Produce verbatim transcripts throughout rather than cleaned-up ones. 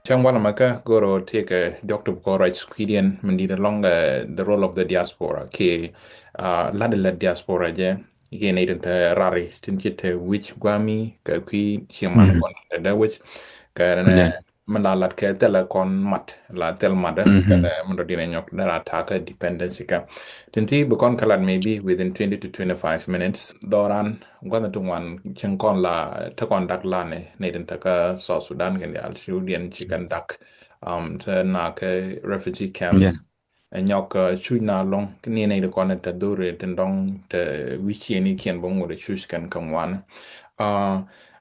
Cäŋ walɛ mɛ kä goro tekɛ diɔk ti bi kɔn ruac kui̱diɛn min di̱t along the role of the diaspora kiɛ lat lät diaspora jɛ kiɛ nɛy tin te rari tin ci te wi̱c guami kɛ kui̱ ci man kɔn te dee wi̱c kɛ nɛ mi la lat kɛ thilɛ kɔn mat la thil mat kɛ min dɔ di̱n ɛ nyɔk dee ra takä dependency kɛ tin ti bi kɔn kä lat maybe within twenty to twenty-five minutes dhɔran gua̱thni ti ŋuan cieŋ kɔn la te kɔn dak lani nɛy tin te kä South Sudan kɛn diaal ci wutdiɛn ci kɛn dak te na kɛ refugee camps. Ɛ nyɔk cuc na lɔŋ ni nɛy ti kɔn te dhuri tin dɔŋ te wi̱c cieni kiɛn bä ŋut cuc kɛn kä ŋuan.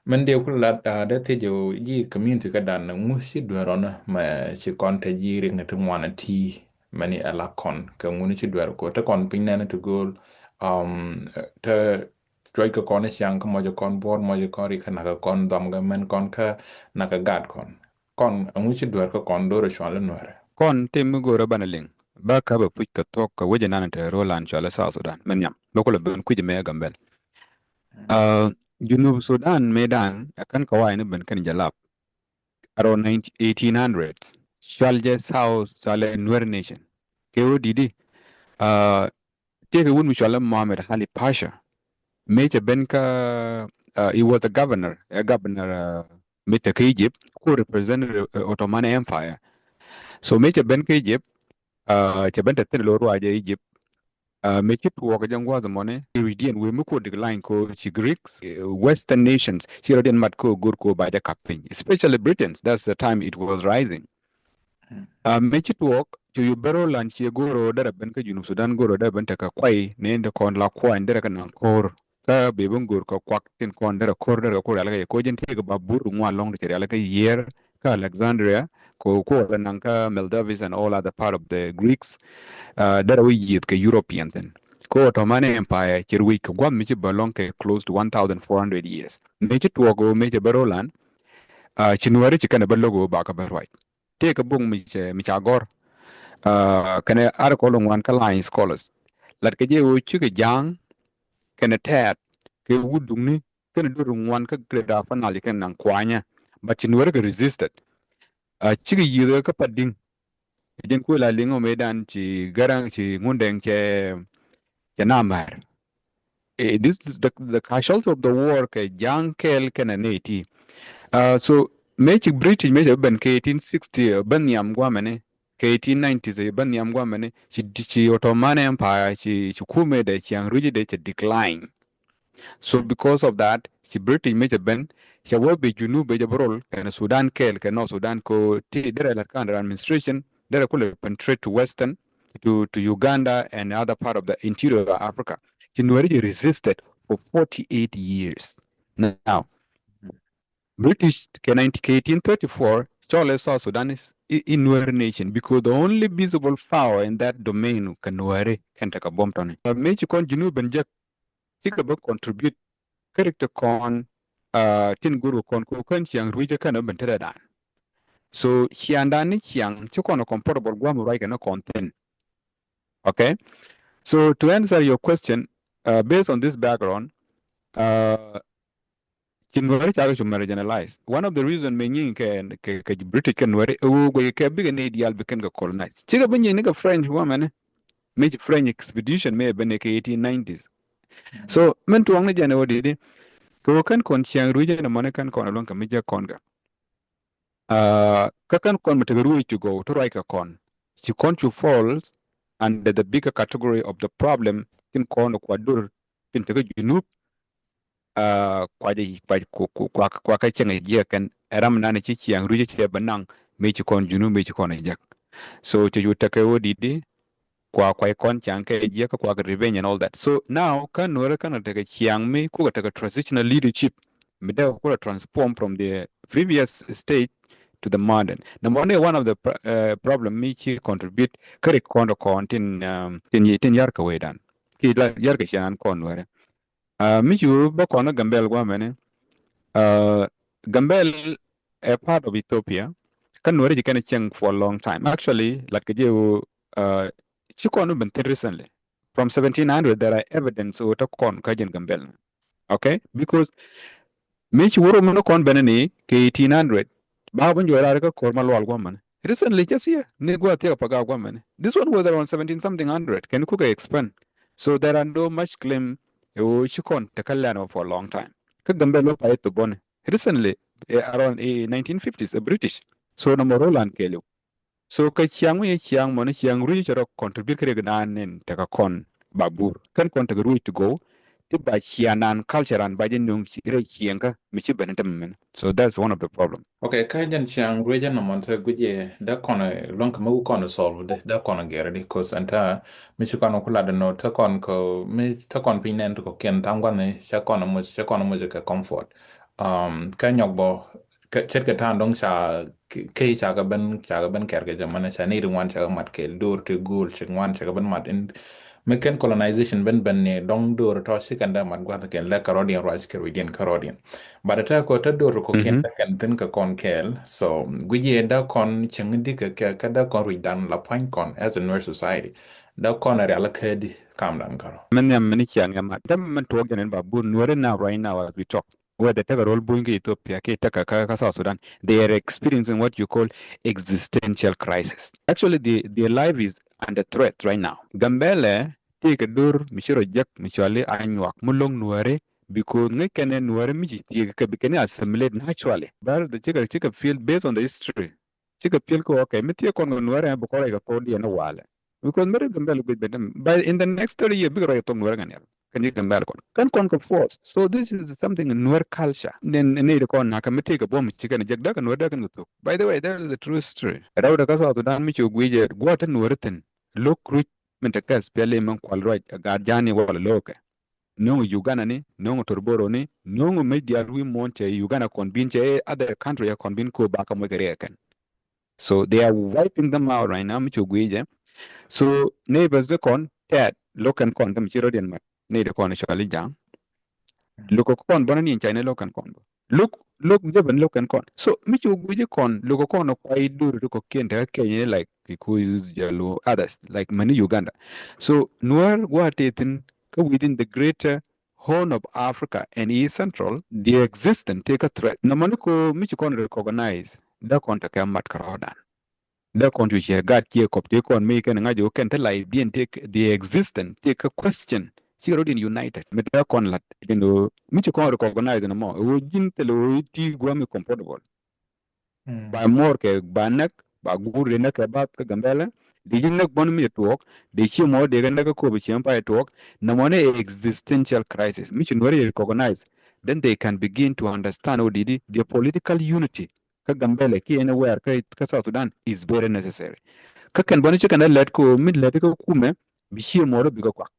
Min dee ku lat dee thiec ji̱ community kä dan ŋu ci duer ɔn mɛ ci kɔn te ji̱ rik ni ti ŋuan ti mɛni ɛ la kɔn kɛ ŋuni ci duer ko te kɔn piny nɛn ti go̱o̱l te cuɔc kɛ kɔn i̱ ciaŋ kä mɔc kɔn buɔr mɔc kɔn rik kä nak kɔn dhɔm kɛ mɛn kɔn kä nak gat kɔn kɔn aŋu ci duer kä kɔn dor cual i̱ nuɛrɛ. Kɔn tim mi go̱o̱rä banɛ liŋ ba käp ɛ puc kɛ thuɔk kɛ wec inan te rolan cual i̱ South Sudan mɛ nhiam bä kulɛ ben kui̱c mɛ Gambel. Junub Sudan mɛ dan ɛ kän kɛ wa̱i̱ ni ben kän jalap around eighteen hundred cual jɛ South cual i̱ Nuer nation kɛ wä didi. Tiekɛ wut mi cual i̱ Mohamed Ali Pasha mëë cɛ ben kä he was a governor, a governor mëë te kä Egypt ku representative Ottoman Empire. So mëë cɛ ben kä Egypt cɛ ben te thin lo ruacɛ Egypt. Mëë ci tuɔɔk jɛ ŋuath mɔni ci region wee mi ku decline ko ci Greeks, Western nations ci rɔ diɛn mat ko go̱r ko ba jɛ kap piny, especially Britons, that's the time it was rising. Mëë ci tuɔɔk ci yu bero lan ci go̱r ro derɛ ben kä Junub Sudan go̱r ro derɛ ben te kä kuay ni in te kɔn la kuany derɛ kä naŋ ko̱r kä be ben go̱r kä kuak tin kɔn derɛ ko̱r derɛ kä ko̱r rial kä yɛ ko jin tëëk ba bur ŋuan lɔŋ ti cɛ rial kä yier kä Alexandria ko ko la naŋ kä Moldavis and all other part of the Greeks. Derɛ wä yieth kɛ European thin ko Ottoman Empire cɛ ruec kɛ guam mi ci bä lɔŋ kɛ close to one thousand four hundred years. Mëë ci tuɔɔk ro mëë cɛ bero lan ci nuäri ci kɛnɛ bä logo ba kä bä ruac. Tëëkɛ buk mi cɛ mi ca gɔr kɛnɛ article ŋuan kä Line Scholars. Lat kɛ jɛ ɣöö cikɛ ja̱a̱ŋ kɛnɛ tɛɛt kɛ wut duŋni kɛnɛ dor ŋuan kä Greater Upper Nile kɛnɛ naŋ kuanyä. But ci nuäri kɛ resisted. Cikɛ yiëth kä Padiŋ. Jɛn kuɛ la liŋ ɔ mëëdan ci Gäräŋ ci Ŋundɛŋ cɛ cɛ na mär. This the the casualty of the war kɛ ja̱a̱ŋ kɛɛl kɛnɛ nɛy ti. So mëë ci British mëë cɛ ben kɛ eighteen sixty ben nhiam guamɛni kɛ eighteen nineties ben nhiam guamɛni ci ci Ottoman Empire ci ci kumɛ dɛ ciaŋ rui̱cɛ dɛ cɛ decline. So because of that ci British mëë cɛ ben cɛ wä bi Junub bɛ jɛ bä rol kɛnɛ Sudan kɛɛl kɛ North Sudan ko ti derɛ lat kä under administration derɛ kulɛ penetrate to Western to, to Uganda and other part of the interior of Africa. Ci nuäri jɛ resisted for forty-eight years. Now British kɛ nineteen, kɛ eighteen thirty-four cɔlɛ South Sudan is i nuäri nation because the only visible power in that domain kɛ nuäri kɛn tekɛ buɔm tɔni. Mëë ci kɔn Junub ben jek cikɛ bä contribute kä rik ti kɔn tin go̱r kɔn ko kän ciaŋ rui̱cä kän ben te dɛ dan. So ciaŋdan ni ciaŋ ci kɔn comfortable guam ruac kɛ ni kɔn thin. Okay. So to answer your question, based on this background, ci nuäri cakɛ cu marginalize. One of the reason mëë nyiŋ kɛ kɛ British kɛ nuäri ɛ wee guɛy kɛ bikɛ ni diaal bi kɛn kɛ colonize. Cikɛ bi nyiŋ ni kɛ French wamɛni. Mëë ci French expedition mëë ben ni kɛ eighteen nineties. So min tuɔŋ ni jɛn ɛ wä didi kɛ wä kɛn kɔn ciaŋ rui̱cä ni mɔni kɛn kɔn ɛ luɔ̱ŋ kɛ mi jɛ kɔn kɛ. Kä kɛn kɔn mi tekɛ ruec ti gɔw ti ruac kɛ kɔn ci kɔn cu fall under the bigger category of the problem tin kɔn kua dur tin tekɛ Junub. Kua jɛ kua kua kua kɛ cɛŋ jiɛ kɛn ram nan ci ciaŋ ruec cɛ bɛ naŋ mëë ci kɔn Junub mëë ci kɔn jek. So cɛ cu tekɛ wä didi kua kuay kɔn caŋ kɛ jiɛ kä kua kɛ revenge and all that. So now kä nuɔrɛ kɛn tekɛ ciaŋ mi kukɛ tekɛ transitional leadership mi dee kukɛ transform from the previous stage to the modern. Number one, one of the problem mi ci contribute kä rik kɔn kɔn tin tin tin yar kɛ wee dan ki la yar kɛ ciaŋ kɔn nuɔrɛ. Mi ci wä bä kɔn Gambel guamɛni Gambel a part of Ethiopia. Kä nuɔrɛ ci kɛn ciaŋ for a long time actually lat kɛ jɛ wä ci kɔn ben thin recently. From seventeen hundred there are evidence wä ta kɔn kä jɛn Gambel. Okay, because mi ci wä rom ni kɔn ben ni kɛ eighteen hundred Ba bä nyuɔr raar kä ko̱r ma lual guamɛn. Recently, just here, ni gua thiek pa ga guamɛn. This one was around seventeen something hundred. Kɛn kukɛ expand. So there are no much claim ɛ ɣöö ci kɔn te kä land for a long time. Kä Gambɛl lɔ pa ito bɔni. Recently, eh, around, eh, nineteen fifties, eh, British. So nɔmɔ rolan kɛɛliw. So kä ciaŋ mi ciaŋ mɔni ciaŋ rui̱ cɛ rɔ contribute kɛ rɛ gɛ naan nin tekɛ kɔn ba bur. Kɛn kɔn tekɛ rui̱ ti go ti ba ciaŋ naan culture an ba jɛ nuŋ rɛ ciaŋ kä mi ci ben tem min. So that's one of the problem. Okay, kä jɛn ciaŋ rui̱ jɛ nɔmɔ te guic yɛ dee kɔn luɔ̱ŋ kɛ mi wu kɔn solve dee dee kɔn gɛr di, 'cause ɛn ta mi ci kɔn ku lat nɔ te kɔn kɛ mi te kɔn piny nɛn ti kɔ kiɛn thaŋ gua̱ni cɛ kɔn muc cɛ kɔn muc kɛ comfort. Um, kä nyɔk bɔ Kä ce̱tkɛ ta̱a̱n dɔ̱ŋ ca key ca kɛ ben ca kɛ ben kɛɛr kɛ jɛ mɛnɛ ca nɛy ti ŋuan ca kɛ mat kɛɛl, do̱r ti go̱o̱l ci ŋuan ca kɛ ben mat in. Mi ken colonization ben ben ni dɔ̱ŋ do̱r tɔ ci kɛn dee mat gua̱th kɛn lɛ kärɔɔdiɛn ruac kɛ rui̱diɛn kärɔɔdiɛn. But te kɔ te do̱r kɔ kiɛn te kɛn thi̱n kɛ kɔn kɛɛl. So guic yɛ dee kɔn cieŋ di kɛ kɛ kɛ dee kɔn rui̱dan la pua̱ny kɔn as a Nuer society. Dee kɔn a rial kä di kam dan kärɔ. Min nhiam min ciaŋ yɛ mat dee min tuɔɔk jɛn in ba bur Nuer in now, right now as we talk. Whether tekɛ rol buny kä Ethiopia kä tekɛ kä, kä South Sudan, they are experiencing what you call existential crisis. Actually, the, their life is under threat right now. Gambɛlɛ tëëkɛ do̱r mi ci rɔ jek mi cɔali Anyuak mi lo̱ŋ Nuääri, because ŋäc kɛn ɛ Nuääri mi ci tiek kɛ bi kɛn assimilate naturally. But the cikɛ cikɛ feel based on the history. Cikɛ piɛl kɛ, okay, mi thiee kɔn kɛ Nuɛrɛ bi kɔn rɛy kɛ thok diɛn walɛ. Because mi ri Gambɛl guic ben, but in the next thirty year bikɛ rɛy thok Nuɛrɛ kɛ nial. Kɛn ji̱ Gambɛl kɔn kɛn kɔn kɛ force. So this is something in Nuer culture. Nin ni di kɔn nakɛ mi thiee kɛ buɔm ci kɛn jek dee kɛ Nuɛr dee kɛn kɛ thok. By the way, that is the true history. Rɛw de kä South Sudan mi ci guic jɛ guɔ te Nuɛr thin. Lo̱k ruc min te kɛ S P L A min kual ruac a gaat ja̱a̱ni walɛ lo̱kɛ. No̱ŋ Uganda ni, no̱ŋ Torboro ni, no̱ŋ mec diaal wi̱i̱ muɔ̱ɔ̱n cɛ Uganda kɔn bin cɛ other country ya kɔn bin ko ba kä muec kɛ riɛk kɛn. So they are wiping them out right now mi cu gui̱i̱cɛ. So neighbors ni kɔn tɛt lo̱k kɛn kɔn kä mi ci rɔ̱diɛn mat. Neighbor kɔn cɔali Ja̱a̱ŋ. Lo̱k kɔn bɔnɛ ni in cayni lo̱k kɛn kɔn bä. Lo̱k lo̱k jɛ ben lo̱k kɛn kɔn. So mi cu gui̱i̱cɛ kɔn lo̱k kɔn kuay dur ti kɔ̱kiɛn te kä Kenya ni like Kikuyu, Jaluo, others like mani Uganda. So Nuäär gua̱a̱ tëë thi̱n kä within the greater Horn of Africa and East Central, the existence tëë kä threat. Nɔmɔ ni ko mi ci kɔn recognize dee kɔn te kɛ mat kärɔɔdan. Dee kɔn cu ciɛ gat ciɛ kɔp tëë kɔn mi kɛn ŋa̱c ɣöö kɛn te life diɛn tëë the existence tëë kä question. Ci rɔ̱diɛn united mi dee kɔn lat jɛn ɣöö mi ci kɔn recognize nɔmɔ ɣöö ji̱n thil ɣöö ti gua̱a̱mi comfortable. Ba muɔr kɛ ba näk ba guur di näk kɛ bath kä Gambɛlɛ. Di ji̱ näk bɔn mi tuɔɔk di ci muɔr di kɛ näk kä kopi cieŋ pay tuɔɔk. Nɔmɔ ni existential crisis mi ci Nuäri recognize, then they can begin to understand ɔ di di the political unity kä Gambɛlɛ ki anywhere kä South Sudan is very necessary. Kä kɛn bɔn ci kɛn lɛt ko mi lɛt kä kumɛ bi ci muɔr bi kä kuak.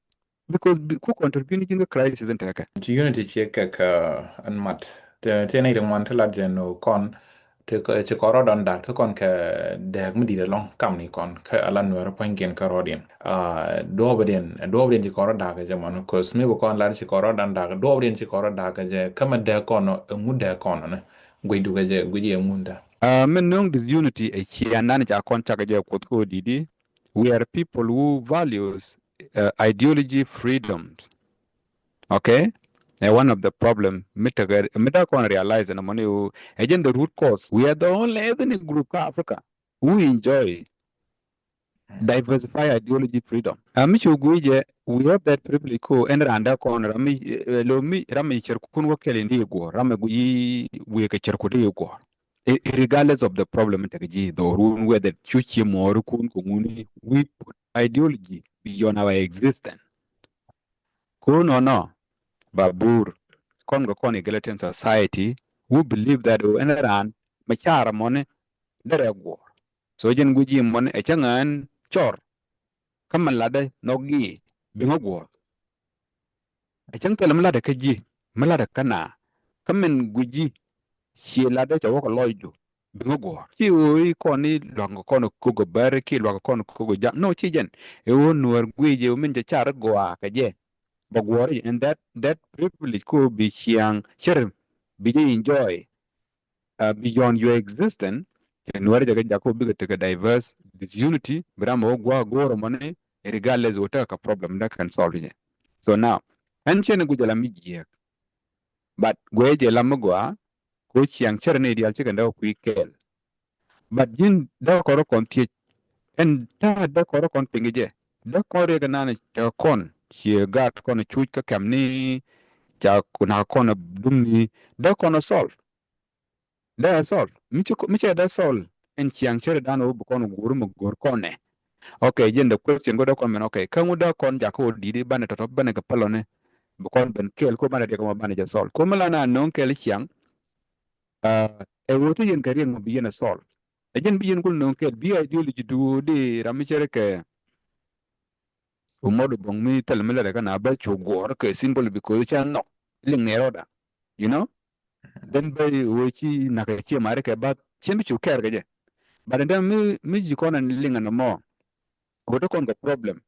Because bi ku contribute ni ji̱n kä crisis in tekɛ. Ci unity ciɛ kɛ kɛ ɛn mat. Ti ni ri ŋuan ti lat jɛn kɔn ti kɔrɔ dɔn dak ti kɔn kɛ dɛɛk mi di̱t ɛlɔ̱ŋ kam ni kɔn kɛ ala Nuɛr pua̱nykiɛn kä rɔɔdiɛn. Duɔɔpdiɛn duɔɔpdiɛn ci kɔrɔ dak kɛ jɛ mɔn cause mi bi kɔn lat ci kɔrɔ dɔn dak duɔɔpdiɛn ci kɔrɔ dak kɛ jɛ kä mɛ dɛɛk kɔn ɛŋu dɛɛk kɔn ni guic dukɛ jɛ guic yɛ ŋun da. Min no̱o̱ŋ disunity ɛ ciɛ nan ca kɔn cakɛ jɛ kuoth kä di̱t di. We are people who values uh, ideology freedoms. Okay? Ɛ one of the problem mi tekɛ mi da kɔn realize na mɔni wu ɛ jɛn the root cause. We are the only ethnic group ka Africa who enjoy diversify ideology freedom. A mi cu guic jɛ we have that privilege ko ɛn randa kɔn rami lo mi rami cɛr kun wä kɛl in di guɔ rami guic wekɛ cɛr ku di guɔ. Regardless of the problem tekɛ ji̱ dhorun whether cu ci muɔɔri kun ko ŋuni, we put ideology beyond our existence. Ko nɔnɔ ba bur kɔn kɛ kɔn egalitarian society, we believe that o ɛn raan mɛ car mɔni derɛ guɔr. So jɛn guic ji̱ mɔni ɛ cä ŋään cɔr kä mɛ latdɛ nhɔk gi̱i̱ bi ŋä guɔr. Ɛ cäŋ thilɛ mi latdɛ kä ji̱ mi latdɛ kä na kä min gui̱c ji̱. Ciɛ latdɛ cɛ wä kɛ lɔcdu bi ŋä guɔ̱ɔ̱r ci ɣöö i̱ kɔn i̱ lua̱k kɔn ko̱k ɛ bär ki lua̱k kɔn ko̱k ɛ ja̱ŋ. No, ci jɛn ɛ ɣöö Nuäär gui̱c ɛ ɣöö min cɛ car i̱ gɔaa kɛ jɛ bɛ guɔ̱ɔ̱r i̱. And that that privilege ko bi ciaŋ cär bi jɛ enjoy uh, beyond your existence. Cɛ Nuäärä jɛ kɛ jak kɔ bikɛ tekɛ diverse disunity bi ram ɔ gua̱a̱ go̱o̱r mɔni regardless ɔ tekɛ kɛ problem that can solve jɛ. So now ɛn cɛ ni guic jɛ la mi jiɛk. But guɛ jɛ la mi gɔaa ko ciaŋ cär ni dial cikɛ ndɛ kui̱ kɛɛl. But ji̱n dee kɔn rɔ kɔn thiec. Ɛn ta̱a̱ dee kɔn rɔ kɔn piŋ jɛ. Dee kɔn riɛk nan cɛ kɔn ciɛ gaat kɔn cuc kä kɛm ni ca na kɔn duŋ ni dee kɔn solve. Dee solve. Mi cɛ dee solve. Ɛn ciaŋ cɛ dan wä bi kɔn go̱r mi go̱r kɔn nɛ. Okay, ji̱n the question go̱ dee kɔn mɛn, okay, kä ŋu dee kɔn jakä wä di̱t i̱ banɛ tɔtɔ banɛ kɛ pälɔni. Bi kɔn ben kɛɛl ko banɛ riɛk mɔ banɛ jɛ solve. Ko mi la na no̱o̱ŋ kɛɛl ciaŋ. Ɛ ɣöö ti yɛn kɛ riɛk mɔ bi yɛn a solve. Ɛ jɛn bi yɛn kul no̱o̱ŋ kɛɛl bi ideology duɔ̱ɔ̱r di ram mi cɛ rɛ kɛ. Umɔt boŋ mi thil mi lɛ rɛ kɛ na bä cu guɔ̱ɔ̱r kɛ simple because ca nhɔk liŋ nɛ rɔda. You know? Then bä ɣöö ci nak kɛ ciɛ mari kɛ ba cien bi cu kɛɛr kɛ jɛ. But ɛn däŋ mi mi ji̱ kɔn ɛn liŋ ɛn mɔ. Ɣöö ti kɔn kɛ problem.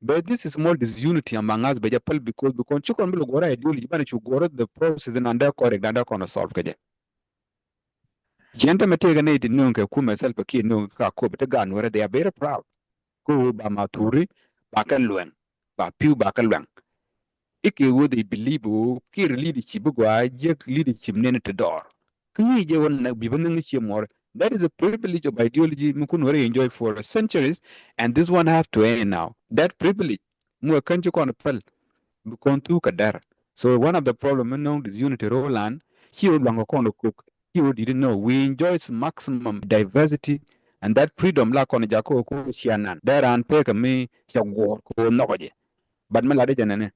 But this is small disunity among us bɛ jɛ päl because bi kɔn ci kɔn bi lɛ guɔ̱ɔ̱r ideology banɛ cu guɔ̱ɔ̱r the process in andɛ kɔn riɛk dan dɛ kɔn solve kɛ jɛ. Ciɛn tämɛ tëëkɛ nɛy ti nööŋ kɛ kumɛ Salva Kiir nööŋ ka kop ti gaat Nuɛrɛ, they are very proud. Ko ba ma thuri ba kɛ luɛŋ, ba pi̱w ba kɛ luɛŋ. Ikɛ ɣöö they believe ɣöö Kiir leadership bi gɔaa jiäk leadership nɛn ti dɔɔr. Kä ŋi̱i̱c jɛ ɣöö na bi bä nöŋ ni cie muɔr. That is a privilege of ideology mi kun Nuɛrɛ enjoy for centuries, and this one have to end now. That privilege mi wä kän ci kɔn päl bi kɔn thuk kɛ dɛr. So one of the problem mi nöŋ disunity role an ci wä luaŋ kɛ kɔn kok. Ci wä di̱t inɔ, we enjoy maximum diversity and that freedom la kɔn jakä wä ko cia nan dee raan pekɛ mi ca guɔ̱ɔ̱r ko nhɔkɔ jɛ. But mi latdä jɛ nɛnɛ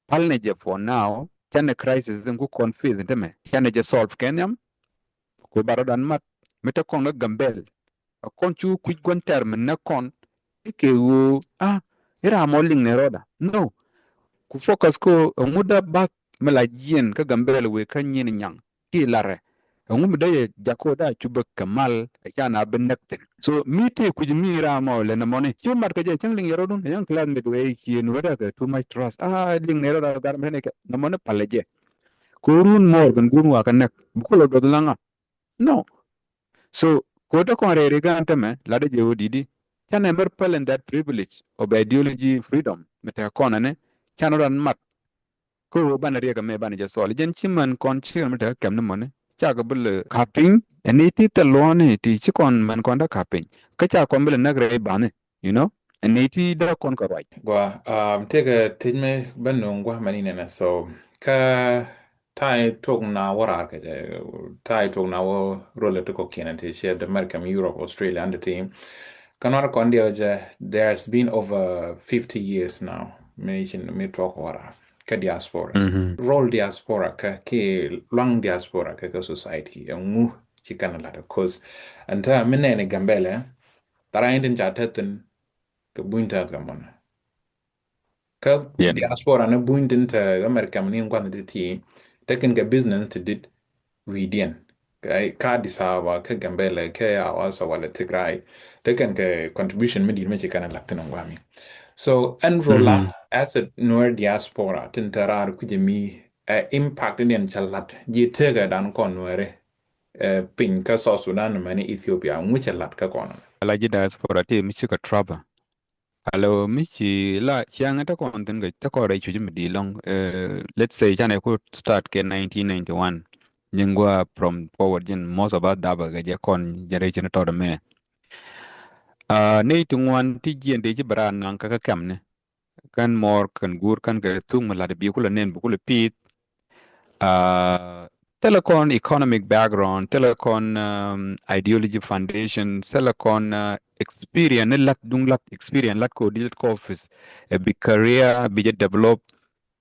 pal nɛ jɛ for now. Canɛ crisis in ku kɔn face in tämɛ canɛ jɛ solve kɛ nhiam. Ku barɔ dan mat mi te kɔn kä Gambel a kɔn cu kui̱c gua̱n tɛr mi näk kɔn. Ikɛ ɣöö a iram mɔ liŋ nɛ rɔda no. Ku focus ko ɛŋu dee bath mi la jiɛn kä Gambel wee kä nyin nyaŋ ki larɛ. Ɛŋu mi dee yɛ jakä wä dee a cupä kɛ mal ɛ ca na bi näk thin. So mi tëë kui̱c mi ram mɔ lɛ nɛ mɔni ci mat kɛ jɛ cäŋ liŋ yɛ rɔdun ɛ yäŋ classmate wee ci nuɛrɛ kɛ too much trust a liŋ nɛ rɔda gar mi tɛn ikɛ nɛ mɔni palɛ jɛ. Ko run mɔɔr kɛn gun wa kɛ näk bi kulɛ duɔth laŋa. No. So ko dee kɔn rɛɛri gan tämɛ latdä jɛ wä di̱t i̱ canɛ mɛr päl in that privilege of ideology freedom mi te kɔn ɛnɛ canɛ rɔn mat. Kä ɣöö banɛ riɛk ɛmɛ banɛ jɛ solve. Jɛn ci män kɔn cikɛ mi tekɛ kɛm ni mɔni cakɛ bi lɛ ka̱p piny. Ɛn i̱ ti thil luɔ̱ɔ̱ni ti ci kɔn män kɔn dee ka̱p piny kä ca kɔn bi lɛ näk rɛy ba̱ni. You know, ɛn i̱ ti dee kɔn kɛ ruac. Gua, um, tekɛ thiec mi bä no̱o̱ŋ gua̱a̱ mɛn inɛnɛ. So kä ta̱a̱ tok na wä raar kɛ jɛ, ta̱a̱ tok na wä rol ti kɔ̱kiɛn ti ciɛ the America mi Europe, Australia and the team. Kä nuar kɔn diɛ jɛ, there has been over fifty years now mi cin mi tuɔk wä raar kä diaspora. Role diaspora kä ki luaŋ diaspora kä kä society ɛŋu ci kɛn lat, cause ɛn ta̱a̱ mi nɛɛni Gambɛlɛ tharay tin ca te thin kɛ buny te kɛ mɔn. Kä diaspora ni buny tin te America mi ni gua̱n ti ti te kɛn kɛ business ti dit wi̱diɛn. Kä Addis Ababa, kä Gambɛlɛ, kä Awasa walɛ Tigray, te kɛn kɛ contribution mi dit mi ci kɛn lat thin gua̱ mi. So ɛn rola as a Nuer diaspora tin te raar kui̱cɛ mi ɛ impact ni ɛn ca lat ji̱ tekɛ dan kɔn Nuɛri ɛ piny kä South Sudan mɛni Ethiopia ŋucɛ lat kä kɔn. Ala ji̱ diaspora ti mi ci kɛ trouble. Alo mi ci la ciaŋ te kɔn thin kɛ te kɔn rɛy cuc mi di lɔŋ. Let's say canɛ ku start kɛ nineteen ninety-one. Ji̱n gua from forward ji̱n most of us daba kɛ jɛ kɔn generation tɔt mɛ. Ney ti ŋuan ti jiɛn ti ci bɛ raa naŋ kä kä kɛm ni. Kän mɔɔr kän guur kän kɛ thuk mi lat bi kulɛ nen bi kulɛ piith. Thilɛ kɔn economic background, thilɛ kɔn ideology foundation, thilɛ kɔn experience ni lat duŋ lat experience lat kɔ di lat kɔ office. Bi career bi jɛ develop.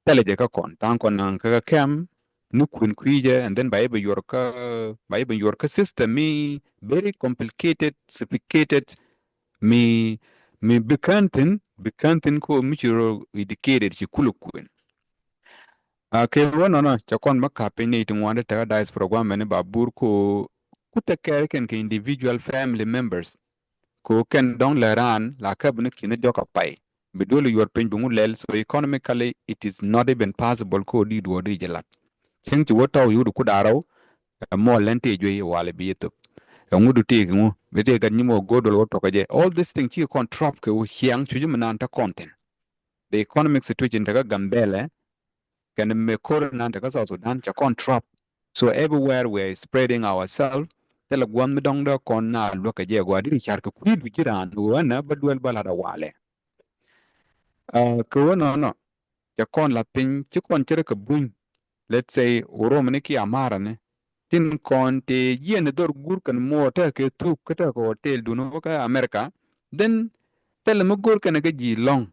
Thilɛ jɛ kä kɔn tha̱a̱ŋ kɔn naŋ kä kɛm ni kuën kui̱ jɛ and then ba jɛ bi yuɔr kä ba jɛ bi yuɔr kä system mi very complicated, sophisticated. Mi mi bi kään thi̱n bi kään thi̱n ko mi ci rɔ educated ci kulɛ kuën. A kɛ wä nɔnɔ cɛ kɔn bä ka̱p piny ni ti ŋuan ti tekɛ diaspora guamɛ ni ba bur ko ku te kɛɛr kɛn kɛ individual family members. Ko kɛn dɔ̱ŋ lɛ raan la käp ni ki̱n ni diɔk a pay bi duɔl yuɔr piny bi ŋu lɛl, so economically it is not even possible ko di duɔr di jɛ lat. Cieŋ ci wä tɔw yut ku da̱rɔw. Ɛ mɔ lɛn tëë juey walɛ bi yɛ thop. Ɛ ŋut du tëë ki ŋu bi tëë gat nyi mɔ go̱o̱r duɔl wä tɔk kɛ jɛ. All this thing ci kɔn trap kɛ wä ciaŋ cuc mi naan te kɔn thin. The economic situation te kä Gambɛlɛ kɛn mi ko̱r nan te kä South Sudan cɛ kɔn trap. So everywhere we are spreading ourselves. thilɛ gua̱n mi dɔ̱ŋ dee kɔn na luäk kɛ jɛ gɔaa di ri car kɛ kui̱du ji̱ raan ɣöö ɛnɛ bä duel bä la̱t a walɛ. Kɛ ɣöö nɔnɔ cɛ kɔn la̱th piny ci kɔn cɛ rɛ kɛ buny, let's say, Oromoni kiɛ Amarani, tin kɔn tëë jiɛn dhɔr guur kɛn muɔɔr tekɛ thuk kä tekɛ hotel dun wä kä America, then thilɛ mi go̱r kɛn kä ji̱ lɔ̱ŋ.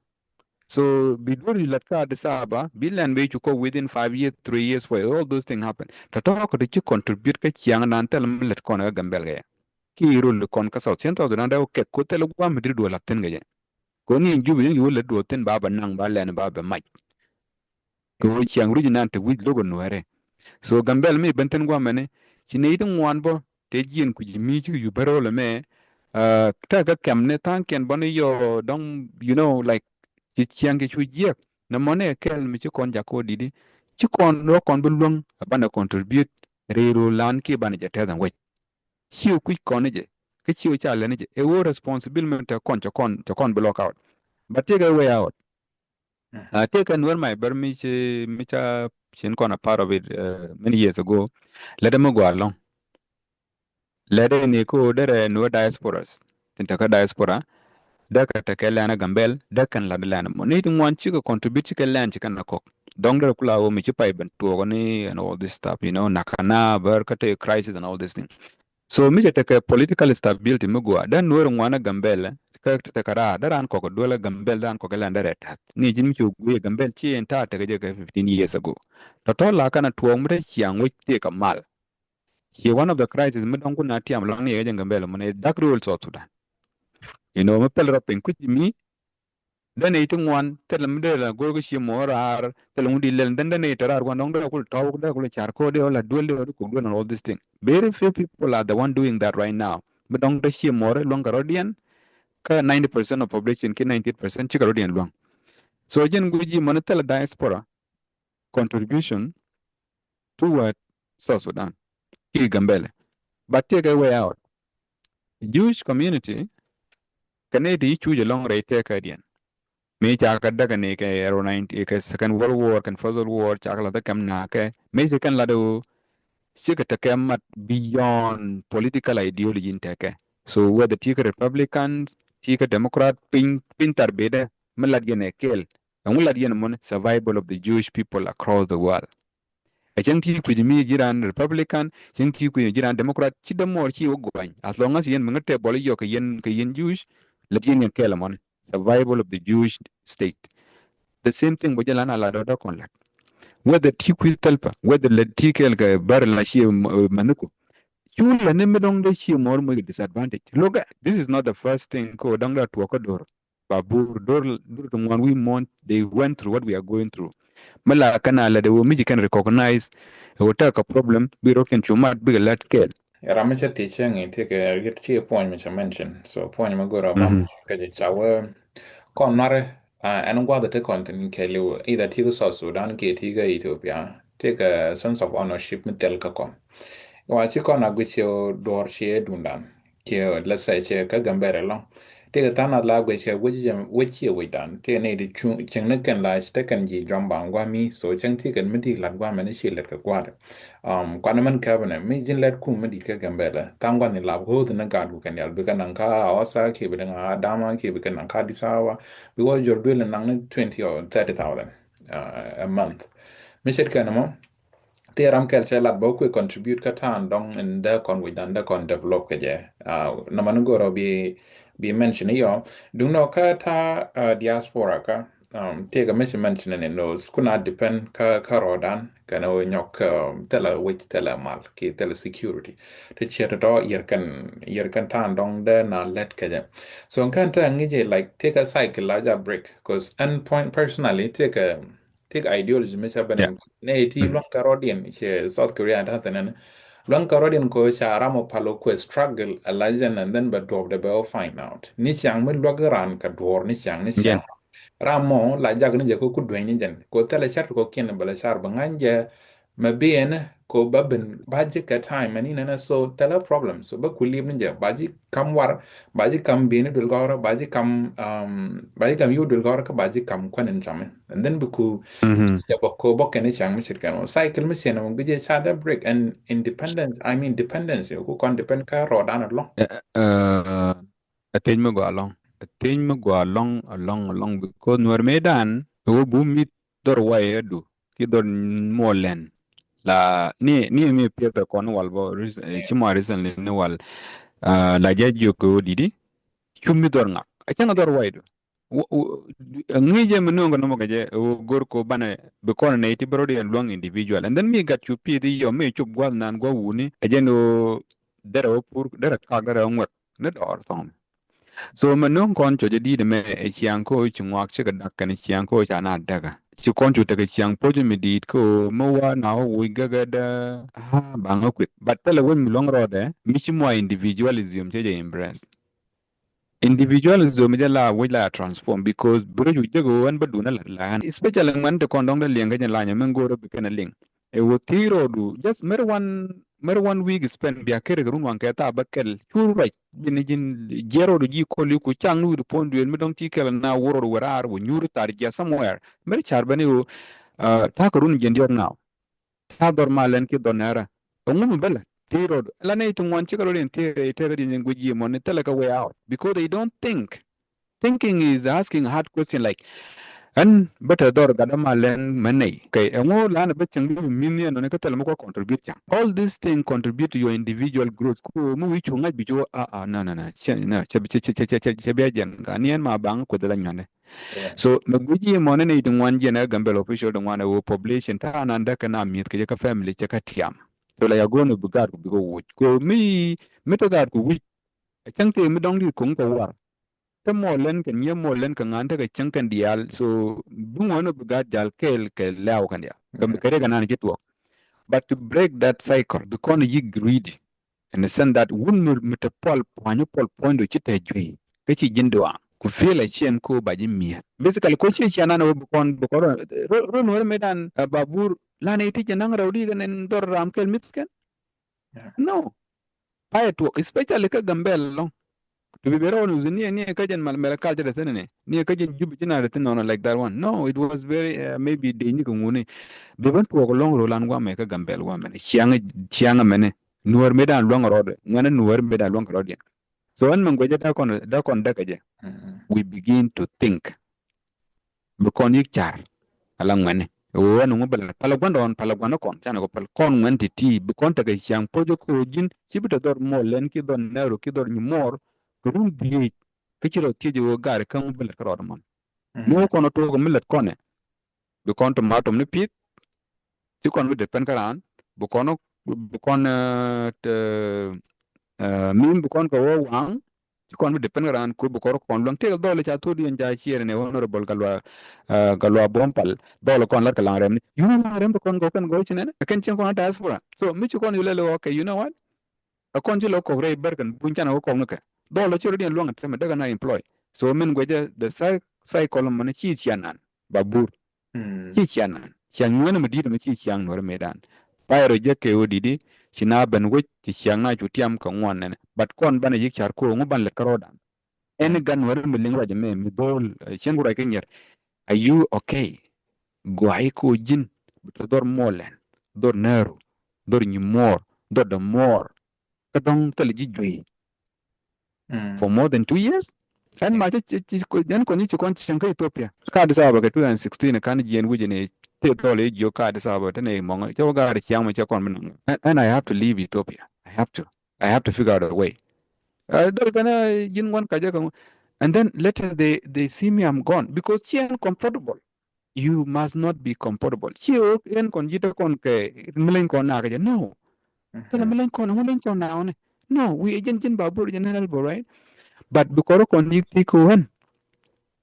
So bi duer yu lät kä Addis Ababa, bi lɛn bi cu kɔ within five years, three years, four years, all those things happen. Tɔ̱tɔ̱ kɛ ti ci contribute kä ciaŋ nan thilɛ mi lät kɔn kä Gambɛl kɛ yɛ. Ki rol kɔn kä South, cien South Sudan dee wä kɛk ko thilɛ guam mi diri duɔ la̱th thin kɛ jɛ. Ko ni in Jubi in yuɔ lät duɔ thin ba bɛ naŋ ba lɛn ba bɛ mac. Kɛ ɣöö ciaŋ ruic inan te wi̱c lo̱k ɛ nuɛɛrɛ. So Gambɛl mi ben thi̱n guamɛni ci nɛy ti ŋuan bä te jiɛn kui̱c mi cikɛ yup bärä wä lɛ mɛ. Tekɛ kɛm ni tha̱a̱ŋkiɛn bä ni yɔ dɔ̱ŋ, you know, like, ci ciaŋ kɛ cu jiɛk. Nɛ mɔni ɛ kɛl mi ci kɔn jak kɛ wä di̱t i̱ ci kɔn rɔ kɔn bi luäŋ ɛ banɛ contribute rɛy ro̱o̱l lan kiɛ banɛ jɛ tɛth ɛn wec. Ciɛ kui̱c kɔn ni jɛ kä ciɛ ca lɛn ni jɛ ɛ ɣöö responsibility mɛn te kɔn cɛ kɔn cɛ kɔn bi lock out. But tekɛ way out. Tëëkɛ Nuer my bär mi ci mi ca cin kɔn a part of it many years ago. Lɛt mi gɔaa lɔŋ. Lɛt ni ko derɛ Nuer diasporas tin te kä diaspora. Dee kɛ te kɛ lɛn a Gambɛl dee kɛn lat lɛn mɔ ni ti ŋuan cikɛ contribute cikɛ lɛn cikɛ na kɔk. Dɔŋ derɛ kula wo mi ci pay ben tuɔk ni and all this stuff, you know, nakana bär kä te crisis and all this thing. So mi cɛ tekɛ political stability mi gua dee Nuer ŋuan a Gambɛl kä tekɛ raar dee raan kɔk duel a Gambɛl dee raan kɔk ilɛn dee rɛ tath ni ji̱n mi ci guiy a Gambɛl ci in ta̱a̱ tekɛ jɛ kɛ fifteen years ago. Tɔ̱tɔ̱ la kɛn a tuɔɔk mi te ciaŋ wec tekɛ mal. Ci one of the crisis mi dɔ̱ŋ kun a tiam lɔŋ ni yɛ jɛ Gambɛl mun ɛ dak rol South Sudan. You know, mi pɛl rɔ piny kui̱c mi Dee nɛy ti ŋuan thilɛ mi dee la go̱o̱r kä cie muɔ̱ɔ̱r raar thilɛ ŋun di lɛl dhän dee nɛy te raar gua̱n dɔ̱ŋ dee kul tɔ̱w dee kul car ko̱o̱r dee ɣä la duel dee ɣä di kok duel and all this thing. Very few people are the one doing that right now. Mi dɔ̱ŋ dee cie muɔ̱ɔ̱r luäŋ kɛ rɔ̱diɛn kä ninety percent of population ki ninety eight percent cikɛ rɔ̱diɛn luäŋ. So jɛn guic ji̱ mɔni thilɛ diaspora contribution toward South Sudan ki Gambɛlɛ. But tekɛ way out. Jewish community kɛ nɛy ti cuc ɛlɔŋ rɛy tɛkädiɛn. Mi ca kɛ däk ni kɛ ɛro ninety kɛ Second World War kɛn First World War ca kɛ lath kɛm na kɛ mi ci kɛn lat ɣöö cikɛ tekɛ mat beyond political ideology in tekɛ. So whether ti kɛ Republicans, ti kɛ Democrat, piny piny thar bedɛ mi lat yɛn ɛ kɛl. Ɛŋu lat yɛn mɔni survival of the Jewish people across the world. Ɛ cäŋ ti kui̱c mi ji̱ raan Republican, cäŋ ti kui̱c ji̱ raan Democrat, ci dämuɔɔr ci wä guany. As long as yɛn mi ŋä tɛ bɔl yɔk kɛ yɛn kɛ yɛn Jewish, lät yɛn yɛn kɛɛl ɛmɔni. Survival of the Jewish state. The same thing bä jɛ lan a lat dɔ̱dɔ̱ kɔn lat. Whether ti kui̱c thɛlpä, whether lät ti kɛɛl kɛ bär la ci mɛnhiku. Cu lät ni mi dɔ̱ŋ dee ci mɔɔr moc kɛ disadvantage. Look, this is not the first thing ko dɔ̱ŋ dee a tuɔɔk kä do̱r. Ba bur dur dur ti ŋuan wi̱i̱ muɔ̱n, they went through what we are going through. Mi la kɛn a lɛ de wä mi ci kɛn recognize ɛ wä tekɛ problem bi rɔ kɛn cu mat bikɛ lät kɛɛl. Ram mi cɛ thiec cɛ ŋi̱i̱c tekɛ yet ci puɔ̱ny mi cɛ mention. So puɔ̱ny mi go̱r a bam kɛ jɛ ca wä kɔn nuarɛ ɛn guath te kɔn thin kɛɛliw either ti kä South Sudan kiɛ ti kä Ethiopia. Tekɛ sense of ownership mi thil kä kɔn. Wa ci kɔn a guic cɛ duɔr ciɛ dundan. Kiɛ let's say ciɛ kä Gambɛlɛ lɔŋ. Tëëkɛ tha̱a̱ŋ nath la guic kɛ wec jɛ wec ciɛ wecdan tëëkɛ nɛy ti cuŋ cieŋ ni kɛn la te kɛn ji̱ jɔam ba ŋuami. So cäŋ tëëkɛ mi di̱i̱t lat guamɛ ni ciɛ lɛt kɛ gua̱a̱dɛ. Kuanɛ mɛn käbinɛ mi ji̱n lɛt kum mi di̱i̱t kä Gambɛlɛ tha̱a̱ŋ gua̱n ni la ho̱o̱th ni gaat wukɛn yal bikɛ naŋ kä Awasa kiɛ bikɛ naŋ kä Adama kiɛ bikɛ naŋ kä Addis Ababa. Bi wä jɔr duël ni naŋ ni twenty or thirty thousand a month. Mi ce̱tkɛ ni mɔ. Ti ram kɛl cɛ lat bä kuɛ contribute kä ta̱a̱n dɔŋ in dee kɔn wi̱c dan dee kɔn develop kɛ jɛ. Nɔmɔ ni go̱rɔ bi bi mention iyɔ duŋ nɔ kä ta̱a̱ diaspora kä. Tiɛkɛ mi ci mention ni nos kuna depend kä kä rɔɔdan kɛn wä nyɔk thilɛ wi̱c thilɛ mal ki thilɛ security. Ti ciɛ tɔtɔ yɛr kɛn yɛr kɛn ta̱a̱n dɔŋ dee na lɛt kɛ jɛ. So kɛn ta̱a̱ ŋi̱c jɛ like tiɛkɛ cycle la ja break cause ɛn point personally tiɛkɛ Thiek ideology mi ca ben. Yeah. Ne ti luaŋ ka rɔdiɛn cɛ South Korea ta thin ɛn. Luaŋ ka rɔdiɛn ko ca ram o palo kue struggle a la jɛn and then bɛ duɔp de bɛ o find out. Ni ciaŋ mi luak ran ka duɔr ni ciaŋ ni ciaŋ. Yeah. Ram mo la jak ni jɛ ko ku dueny ni jɛn. Ko thɛlɛ car ko kiɛn bɛ la car bɛ ŋany jɛ. Mɛ bi ɛn Ko ba ben ba ji̱ kɛ time mɛn inɛnɛ, so thilɛ problem. So ba ku li̱ep ni jɛ, ba ji̱ kam war, ba ji̱ kam bi̱i̱ni duel gɔrä, ba ji̱ kam, um, ba ji̱ kam yio̱w duel gɔrä, kä ba ji̱ kam kuɛn in cami. And then bi ku jɛ bä ko bä kɛn i̱ ciaŋ mi ce̱tkɛ nɔ. Cycle mi ciɛn mɔ guic jɛ ca dee break. And independence, I mean dependence, ku kɔn depend kä rɔɔdan ɛlɔ̱ŋ. Ɛ thiec mi gɔaa ɛlɔ̱ŋ. Ɛ thiec mi gɔaa ɛlɔ̱ŋ, ɛlɔ̱ŋ, ɛlɔ̱ŋ, because Nuɛr mëëdan ɛ wä bu mi̱th dhɔr way adu ki dhɔr muɔlɛn. La ni, ni mi piɛth ɛ kɔn wal bɔ, ci mɔ recently ni wal. La jɛ jiök kɛ wä didi cu mi̱th dhɔr ŋak, a cäŋ a dhɔr way du. Ŋi̱i̱c jɛ mi nööŋ kɛ nɔmɔ kɛ jɛ ɛ wä go̱r ko banɛ bi kɔn nɛy ti bɛ rɔ̱diɛn luäŋ individual. And then mi gat cu pieth i̱ yɔ mi cop gua̱th nan gua̱ wuni, a jɛn ɣöö derɛ wä pur, derɛ kak, derɛ wä ŋuɛk ni dɔɔr thɔŋ. So mɛ no̱o̱ŋ kɔn cɔc jɛ di̱i̱t ɛmɛ ɛ ciaŋ kä ci ŋuak cikɛ dak kɛn ciaŋ kä ca na däkä. Ci kɔn cu tekɛ ciaŋ po̱c mi di̱i̱t kä mi wa na wä wuc gägädä. Baŋä kuith. But thilɛ wec mi luäŋ rɔɔdɛ mi ci mua individualism cɛ jɛ embrace. Individualism jɛ la wec la transform because bi rɔ cu jek ɣöö ɛn bä duun ala la ɣän. Especially ŋuɛn ti kɔn dɔŋ dee liɛŋ kä jɛ la nyɛ mɛn go̱o̱rä bi kɛn a liŋ. Ɛ wä thiec rɔɔdu just mer one, mer one week spend bia ker kɛ run waŋ kɛ thaa bä kɛl cur ruac bi ni ji̱n jiɛr rɔɔdu ji̱ kɔl iku cak ni wi̱i̱du puɔ̱n duëël mi dɔ̱ŋ ti kɛl na wur rɔɔdu wä raar wä nyuur thar jiɛ somewhere. Mer car bä ni ɣöö ta̱a̱ kɛ run jiɛn diɔ̱k now. Ta̱a̱ dhɔr ma lɛn ki dhɔr nɛɛrä. Ɛŋu mi bä lɛ thiec rɔɔdu la nɛy ti ŋuan cikɛ rɔɔdu in thiec rɛy tɛk ri ni guic yiëë mɔni thilɛ kɛ way out because they don't think. Thinking is asking a hard question like, ɛn bä te dhɔr gat dä ma lɛn mɛ nɛy kɛ ɛŋu lanɛ bä cäŋ bi mi̱n ni ɛnɔni kä thilɛ mi kɔ contribute cäŋ. All this thing contribute to your individual growth. Ku mi wi̱c cu ŋa̱c bi cu a a no no no cɛ cɛ cɛ bia jɛn ka ni ɛn ma baŋ kueth la nyuande. So mɛ guic yi mɔni ni ti ŋuan jɛn ɛ Gambel official ti ŋuan ɛ wä population ta̱a̱ nan däk kɛ na mi̱eth kɛ jɛ kä family cɛ kä tiam. So la ya go̱o̱n bi gaat ku bi kɛ wuc ko mi mi te gaat ku wi̱c. Ɛ cäŋ tëë mi dɔ̱ŋ di̱t ko̱ŋ kɛ war. Te mɔ lɛn kɛ nyiee mɔ lɛn kɛ ŋa̱n tekɛ cäŋ kɛn diaal. So bi ŋuɔ̱n bi gaat jal kɛɛl kɛ lɛ̈ɛ̈w kɛn diaal kɛ mi kɛ rɛk ɛnan ci tuɔɔk. But to break that cycle bi kɔn yi greedy. In the sense that wun mi, mi te puɔl pua̱ny puɔl puɔ̱ny do ci te juey kä ci ji̱n duaŋ ku feel ashamed ko ba ji̱ mi̱eth. Basically ko ci ciɛ nan wä bi kɔn bi kɔn run wä mi dan babur lan iti jɛ naŋ rɛw di kɛ nin dhɔr ram kɛl mi̱th kɛn. No. Payɛ tuɔk especially kä Gambel lɔŋ. To be very honest, ni ni kä jɛn mal mɛl kal jɛ de thin ni ni kä jɛn jubi jina de thin nɔnɔ like that one. No, it was very, uh, maybe de ni kɛ ŋuni. Bi ben tuɔk lɔŋ ro lan wa mɛ kä Gambel wa mɛ ni ciaŋ ciaŋ mɛ ni. Nuɔr mi dan luaŋ rɔɔdɛ ŋuɛn nuɔr mi dan luaŋ rɔɔdɛ. So ɛn mɛ guɛcɛ da kɔn da kɔn däkɛ jɛ. We begin to think. Bi kɔn yik car ala ŋuɛni. Ɣöö ɛn ŋu bɛ la pal gua̱ndɔɔn pal gua̱n kɔn canɛ kɔ pal kɔn ŋuɛn ti ti bi kɔn tekɛ ciaŋ po̱cä ko̱ ji̱n ci bi te dhɔr muɔl lɛn ki dhɔr nɛɛru ki dhɔr nyi muɔr. Kɛ run dhieec kä ci rɔ thiec ɣöö gaari kä ŋu bɛ la kärɔɔd mɔn. Mi wä kɔn tuɔɔk mi lät kɔnɛ. Bi kɔn tomatom ni pi̱th. Ci kɔn bi depend kä raan bi kɔn bi kɔn mim bi kɔn kɛ wä waŋ. Ci kɔn bi depend kä raan ku bi kɔr kɔn luäŋ tëëk dhɔl ca thot yɛn ca ciɛɛr ni honorable Galwa Galwa Buɔm Pal. Dhɔl kɔn lat kɛ laŋ rɛm ni yun laŋ rɛm bi kɔn gɔw kɛn gɔw ci nɛn kɛn cieŋ kɔn diaspora. So mi ci kɔn yu lɛl wä kɛ, you know what? Ɛ kɔn ci lɔ kɔk rɛy bɛr kɛn buny canɛ wä kɔk ni kɛ dhɔl ci rɔ diɛn luäŋ tɛmɛ däk ɛn a employ. So min guɛcɛ the cycle mɔni ci cian nan ba bur. Ci cian nan cian ŋuɛn mi di̱t mi ci ciaŋ nuɔri mi dan. Pay rɔ jek kɛ wä di̱t i̱ ci na ben wec ci ciaŋ na cu tiam kɛ ŋuan nɛnɛ. But kɔn banɛ yik car ko̱ ŋu ban lɛt kärɔɔdan. Ɛn gan nuɔri mi liŋ ruac ɛmɛ mi dho̱o̱l cien ku ruac kä nyier. Are you okay? Guay ko̱ ji̱n bi tɔ dhɔr muɔlɛn dhɔr nääru dhɔr nyi muɔɔr dhɔr dɛ muɔɔr. Kä dɔ̱ŋ thilɛ ji̱ juey for more than two years. Ɛn ma cä cä cä ɛn kɔn ci kɔn cieŋ kä Ethiopia. Kä Addis Ababa kɛ two thousand sixteen kan jiɛn wi̱c ni ti dhɔl i̱ jiök kä Addis Ababa te ni mɔŋ cä wä gaari ciaŋ mi cä kɔn bi naŋ. And I have to leave Ethiopia. I have to. I have to figure out a way. Dhɔl kɛn ji̱n ŋuan kacä kɛ ŋu. And then later they they see me, I'm gone because ci ɛn comfortable. You must not be comfortable. Ci ɣöö ɛn kɔn ji̱ te kɔn kɛ mi leny kɔn nakä jɛ. No. Thilɛ mi leny kɔn, mi leny kɔn nakä ni. No, wi̱i̱ ɛ jɛn ji̱n babur jɛn nɛn ɛl bor, right? But bi kɔr kɔn yik ti kɛ ɣän.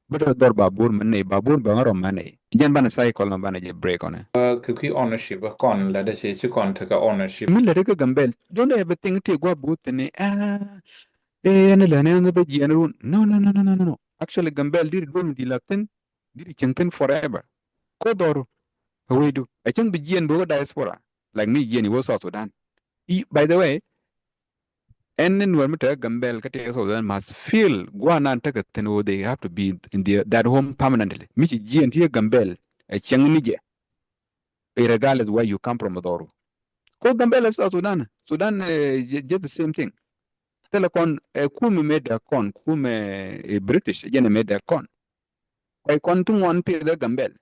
Bä te dhɔr babur mi nɛy babur bä ŋä rɔ mi nɛy. Jɛn banɛ cycle nɔ banɛ jɛ break on. Kɛ ki ownership kɔn lɛ dɛ ci ci kɔn tekɛ ownership. Mi lɛ dɛ kɛ Gambel. Don't everything ti gua bur thini. Ɛn lɛ ni bä jiɛn run. No, no, no, no, no, no. Actually Gambel diri duɔl mi di la thin. Diri cieŋ thin forever. Ko dhɔru. A wecdu a cieŋ bi jiɛn bi wä diaspora. like mi jiɛn i̱ wä South Sudan. By the way, ɛn ni Nuɛr mi tekɛ Gambɛl kä tekɛ South Sudan must feel guanan tekɛ thi̱n ɣöö they have to be in their, that home permanently. Mi ci jiɛn ti Gambɛl ɛ cieŋ ni jɛ, regardless where you come from, dhɔru. Ko Gambɛl ɛ South Sudan, Sudan, just the same thing. Thilɛ kɔn ɛ kumɛ mëë dee kɔn kumɛ British jɛn ɛ mëë dee kɔn. Kuay kɔn ti ŋuan pith ɛ Gambɛl.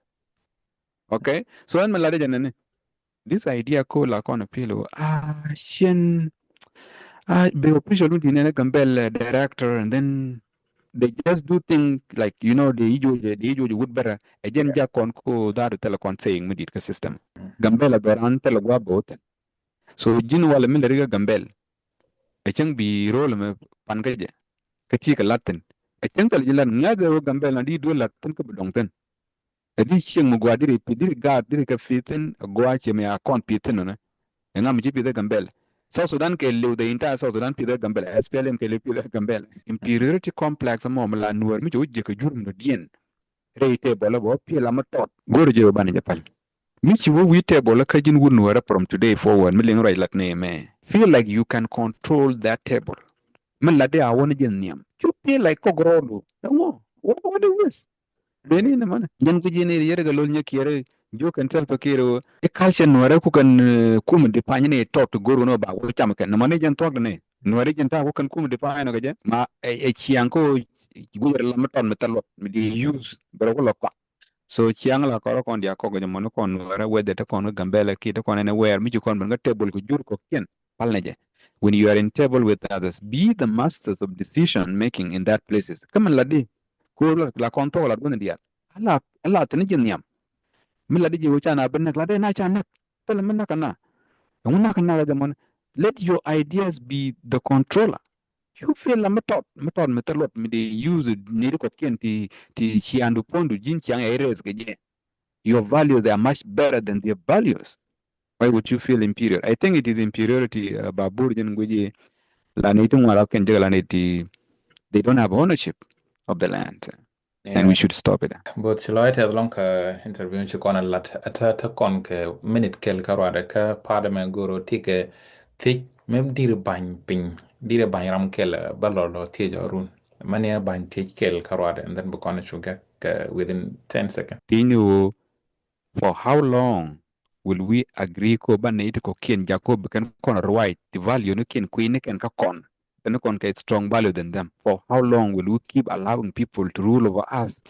Okay, so ɛn mi lat ɛ jɛ nɛni, this idea ko la kɔn pil ɣöö a cien a bi official wun ti nɛn ɛ Gambɛl director, and then they just do thing like, you know, dee ijuɔc, dee ijuɔc wut bɛrɛ. Ɛ jɛn jak kɔn ko that thilɛ kɔn saying mi dit kä system. Gambɛl a dhɔran thilɛ gua̱a̱ bo̱o̱thin. So ji̱n walɛ mi lɛ rikä Gambɛl ɛ cäŋ bi rol mɛ pan kä jɛ kä ti kɛ lat thi̱n. Ɛ cäŋ thilɛ ji̱ lat ŋa̱th ɛ wä Gambɛl na di duel lat thi̱n kä bi dɔŋ thi̱n. Ɛ di cieŋ mi gua̱a̱ diri pi diri gaat diri kɛ pi thi̱n, ɛ gua̱a̱ cie mi a kɔn pi thi̱n nɔnɛ. Ɛ ŋa mi ci pi thɛ Gambɛl? South Sudan kɛ liw, the entire South Sudan pi thɛ Gambɛl, S P L M kɛ liw pi thɛ Gambɛl. Inferiority complex mɔ mi la Nuɛr mi ci wä jiɛ kɛ jur mi dɔ̱diɛn. Rɛy table bä piɛl amä tɔt go̱r jɛ banɛ jɛ pal. Mi ci wä wi̱i̱ table kä ji̱n wut Nuɛrɛ from today forward mi liŋ ruac lat ni mɛ, feel like you can control that table. Mi lat di a wä ni jɛ nhiam cu feel like kɔk rɔɔdu. Ɛŋɔ, what, what is this? Beni ni mani jɛn ku ji̱ ni yɛrɛ kɛ lo̱l nyɛ kiɛrɛ. Jiök kɛn thil pɛ kiɛrɛ wä i̱ culture Nuɛrɛ ku kɛn kum di pany ni tɔt go̱r wä ni ba wä cam kɛn ni mani jɛn thuɔk di ni. Nuɛri jɛn ta̱a̱ ku kɛn kum di pa̱a̱c nɔ kɛ jɛ ma ɛ ciaŋ kä guic rɛ lam mi tɔt mi thil luɔt mi di use bɛ rɛ ku lɔ kɔak. So ciaŋ la kɔrɔ kɔn dia kɔk jɛ mɔni kɔn Nuɛrɛ whether te kɔn kä Gambɛlɛ ki te kɔn ɛn ɛ wɛɛr mi ci kɔn ben kä table kɛ jur kɔkiɛn. Pal nɛ jɛ, when you are in table with others, be the masters of decision making in that places. Kä min la di ko la kɔn thok la duɔth diaal. Ala ala tini jɛ nhiam. Min la di jɛ wä ca na ben näk la dee na ca näk. Pɛlɛ mi nak na. Ɛŋu nak na la jɛ mɔni. Let your ideas be the controller. Cu feel la mi tɔt mi tɔt mi thil luɔt mi di use niri kɔkiɛn ti ti ciandu puɔndu ji̱n ciaŋ ɛ race kɛ jɛ. Your values, they are much better than their values. Why would you feel inferior? I think it is inferiority. Ba bur jɛn guici la ni ti ŋuara kɛn jɛ la ni ti, they don't have ownership of the land. And we should stop it. Both ci lɔy tɛth lɔŋ kɛ interview ci kɔn a lat a tä tä kɔn kɛ minute kɛl kä ruadɛ kä pa̱a̱t ɛmɛ go̱r ɔ ti kɛ thiec mi dir ba̱ny piny, dir ba̱ny ram kɛl bä lɔ lɔ thiec ɔ run. Mani a ba̱ny thiec kɛl kä ruadɛ, and then bi kɔn a cugɛ kɛ within ten seconds. Thiec ni ɣöö, for how long will we agree ko ba nɛy ti kɔ̱kiɛn jak ko bi kɛn kɔn ruac ti value ni kiɛn kui̱ ni kɛn kä kɔn? Kɛn kɔn kɛ strong value than them. For how long will we keep allowing people to rule over us?